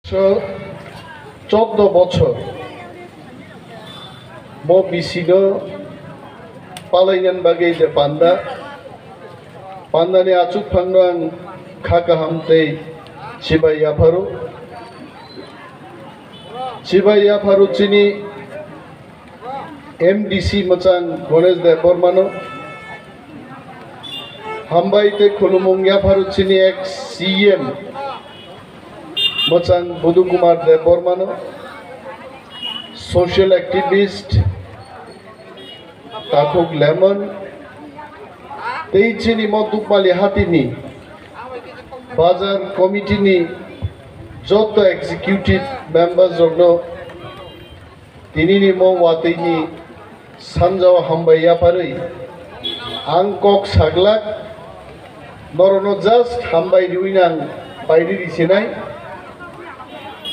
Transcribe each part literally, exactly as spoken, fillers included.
Chordo bochor bo bisino palainani bagwi je panda, pandani achukphangno ang kha kaham tei chibai yapharo. Chibai yapharo chini M D C mwchang Ganesh Debbarmano. Hambai tei khulumung yapharo chini ex C M mwchang Budu Kumar Debbarmano, social activist Takhuk Lemon tei chini mo Dukmali hatini bazar committee ni joto executive members rokno tinini mo watwini sanjao hambai yapharwi ang kok saglak, norokno just hambai riwi nang bairi risinai.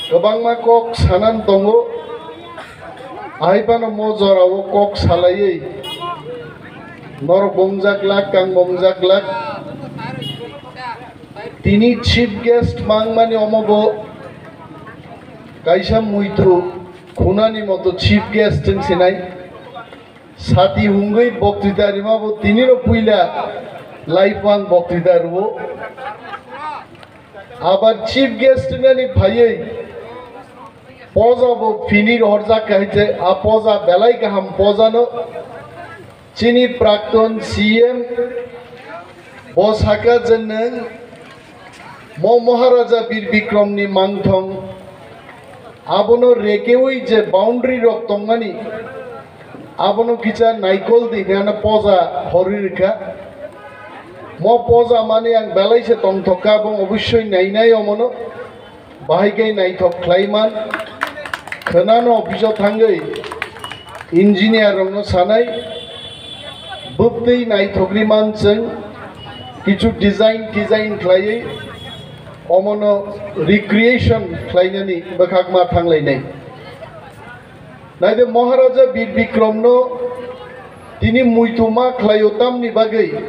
Kwbangma kok sanan tongo, ahai phano mo jorao kok salaiwi norok bongjaklak, kang bongjaklak. Tini chief guest mangmani omo bo kaisa muitu khunani moto chief guest wng sinai. Sati hungwi boktwita rima bo tinino puila life ang boktwita rwo. Abar chief guest wngnani phaiwi poja bo phini rohorjak kahai je, a poja belai kaham pojano. Chini prakton C M bo saka je nwng mo Maharaja Bir Bikramni mangthong abono rekeui je boundary rok tongmani abono kisa naikol di hinana poja horwi rwkha. Mo poja mani ang belai se tongthok kha, bo obossoi nainai omono. Bahai khe naithok khlai man, khwnano office-o thangwi engineer rokno sanai, bwtwi naithok ri man chwng, kichu design tisign khlaiwi omono recreation khlainani bwkhak ma thanglainai. Naidi Maharaja Bir Bikramno tini muitu ma khlaio tamni bagwi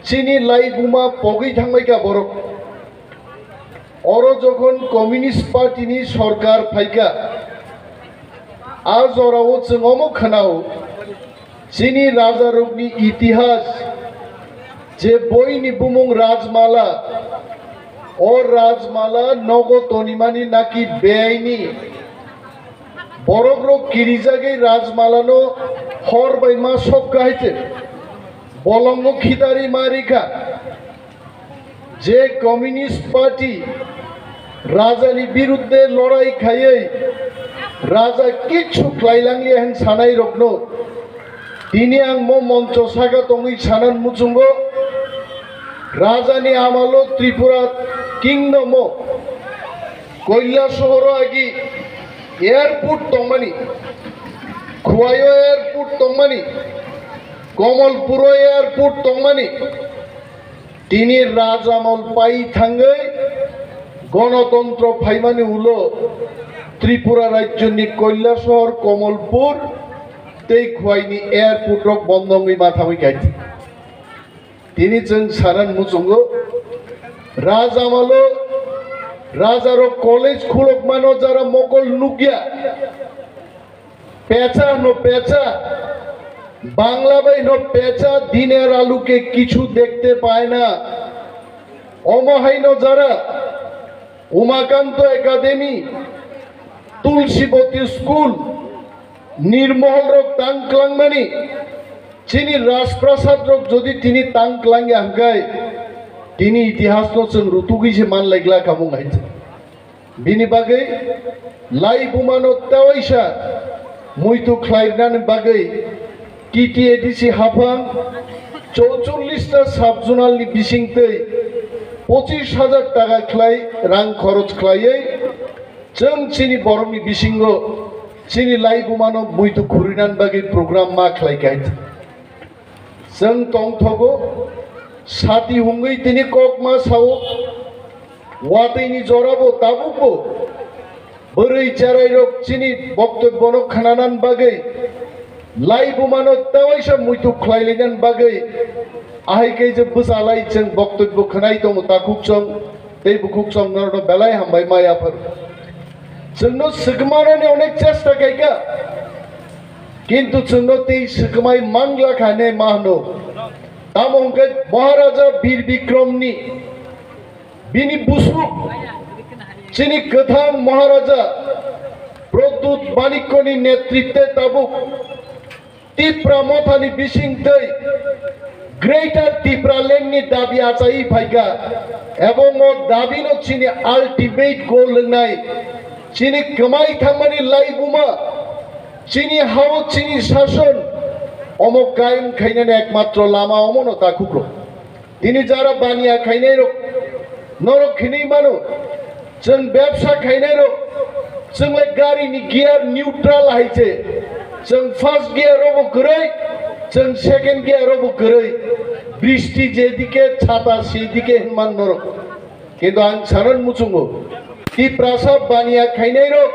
chini laibuma pogwi thangbaikha borok. Oro jokhon Communist Party ni sorkar phaikha, a jorao chwng omo khwnao, chini rajarokni itihas, je boini bumung Rajmala, o Rajmala nogo tonimani naki beaini, borokrok kirijagwi Rajmalano hor bai ma sokka hai se, bolongo khitari ma rikha. Je Communist Party rajani birudde lorai khaiwi raja kichu khlailangya hin sanai rokno tini ang mo moncho saka tongwi sanan muchungo, rajani amalo Tripura Kingdom o Koilasohoro agi airport tongmani, Khwaio airport tongmani, Komolpuro airport tongmani, tini Rajamol pai thangwi gonotontro phaimani ulo Tripura rajyoni Koilasohor, Komolpur tei Khwaini airport rok bondo wngwi ma thangwi kaithi. Tini chwng sanan muchungo, Rajamalo rajarok college khulokmano jara mokol nukya. Pecha no pecha, Bangla bai no pecha, diner alu ke kichu dekhte pae na. Omo hai no jara Umakanto Academy, Tulsiboti School, Nirmohol rok tang klangmani, chini Rajprasad rok jodi tini tang klangya hwnkhe, tini itihas no chwng rutugwi se man laikla kamung hai. Bini bagwi lai bumano tewaisa muitu khlairwnani bagwi T T A D C haphang chowchollish ta sub-zonal ni bisingtwi pochish hajar taka khlai rang khoroch khlaiwi chwng chini borokni bisingo chini lai bumano muitu khurwinani bagwi program ma khlai kha. Chwng tongthogo, sati hungwi tini kok ma sao, watwini jorabo tabukbo bwrwi cherairok chini boktobbono khwnanani bagwi lai bumano tewaisa muitu khlailainani bagwi ahai khe je bwchalai chwng boktobbo khwnai tongo takhuk chwng. Tei bukhuk chwng norokno belai hambai ma yaphar. Chwngno swkmanani onek chesta khaikha, kintu chwngno tei swkmai mangla khainai ma hwno. Tamo hwnkhe Maharaja Bir Bikromni, bini busuk, chini kwthang Maharaja Pradyut Manikyoni netritwe tabuk Tipra Mothani bisingtwi Greater Tipraland ni dabi achai phaikha, ebong o dabi no chini ultimate goal wngnai, chini kwmai thangmani laibuma, chini hao chini sason, omo kaim khainani ekmatro lama omono takhukrok. Tini jara baniya khainai rok, norok khinui mano, chwng bebsa khainai rok, chwng le gari ni gear neutral hai se, chwng first gear robo kwrwi, chwng second gear robo kwrwi, bristi jedike chhata sedike hinman norok. Kintu ang sanan muchungo, Tiprasa baniya khainai rok,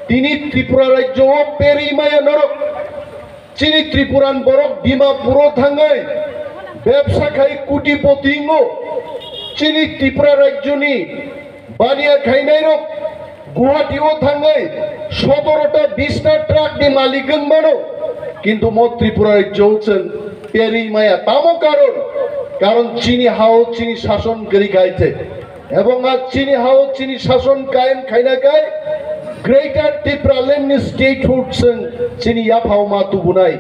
tini Tripura rajyo o perwi maya norok. Chini Tripuran borok Dimapuro thangwi bebsa khai kutipoti wngo. Chini Tripura rajyoni baniya khainairok Guwahati o thangwi sotoro ta bis ta truck ni malik wng mano. Kintu mo Tripura rajyo chwng perwi maya. Tamo karon? Karon chini hao chini sason kwrwi khai se. Ebong a chini hao chini sason kaim khaina kai Greater Tipraland ni statehood chwng chini yaphao ma tubunai.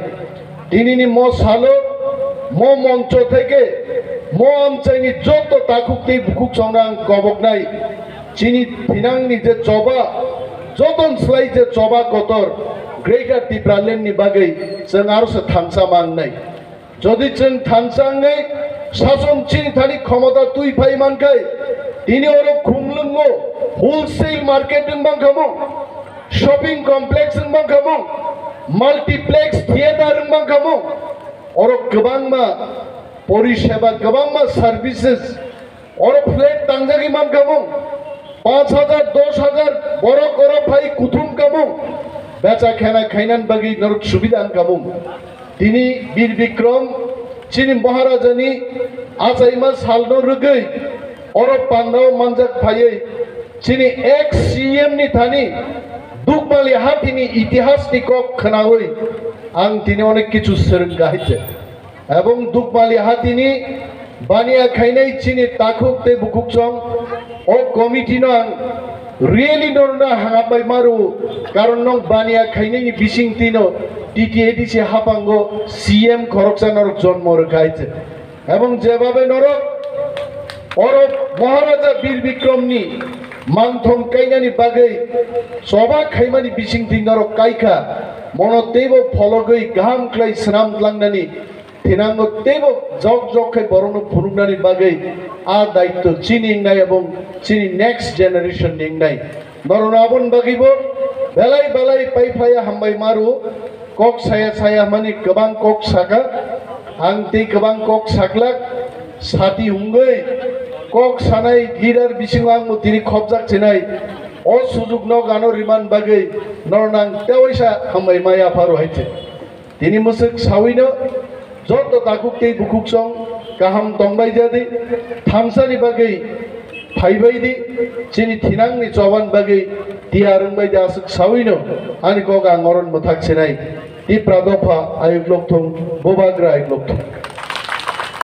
Tinini mo salo, mo moncho theke, mo amchaini joto takhuk tei bukhuk chongrang koboknai. Chini thinangni je choba, joton slai je choba kotor Greater Tipraland ni bagwi chwng aro se thansa mangnai. Jodi chwng thansa wngwi sason chini thani khomota twi phai mankhai, tini oro khumlwngo wholesale market wng mankha mung, shopping complex wng mankha mung, multiplex theater wng mankha mung, oro kwbangma poriseba, kwbangma services, oro flat tangjagwi mankha mung, panch hajar, dos hajar borok oro phai kuthum kamung, becha khena khainan bagwi norok subida wngkha mung. Tini Bir Bikrom chini Maharajani achaima salno rwgwi oro pandao manjak phaiwi chini ex C M ni thani Dukmali hatini itihasni kok khnawi ang tini onek kichu swrwngkha hai se. Ebong Dukmali hatini baniya khainai chini takhuk tei bukhuk chong o committee no ang really norna hambai maru, karon nong baniya khainai ni bising tino T T A D C hapango C M khoroksa norok jonmo rwkha hai se. Ebong jebabe norok oro Maharaja Bir Bikrom ni manthong kainani bagwi choba khaimani bising twi norok kaikha, mono teibo phologwi gaham khlai swnam tlangnani thinango teibo jok jok khai borokno phunuknani bagwi a daitto chini wngnai ebong chini next generation ni wngnai. Norokno aboni bagwibo belai belai pai phaya hambai maru, kok saya saya hwnmani kwbang kok saka, ang tei kwbang kok saklak, sati hwngwi kok sanai leader bisingo ang bo tini khopjak sinai, o sujukno gano riman bagwi norokno ang tewaisa hambai maya pharo hai se. Tini mwswk sawino joto takhuk tei bukhuk chong kaham tongbai jadi, thansani bagwi phaibai di, chini thinangni choban bagwi tiyar wngbai di aswk sawino ani kok ang oron mwthak sinai. Tipra dopha ayuk lokthung, bubagra ayuk lokthung.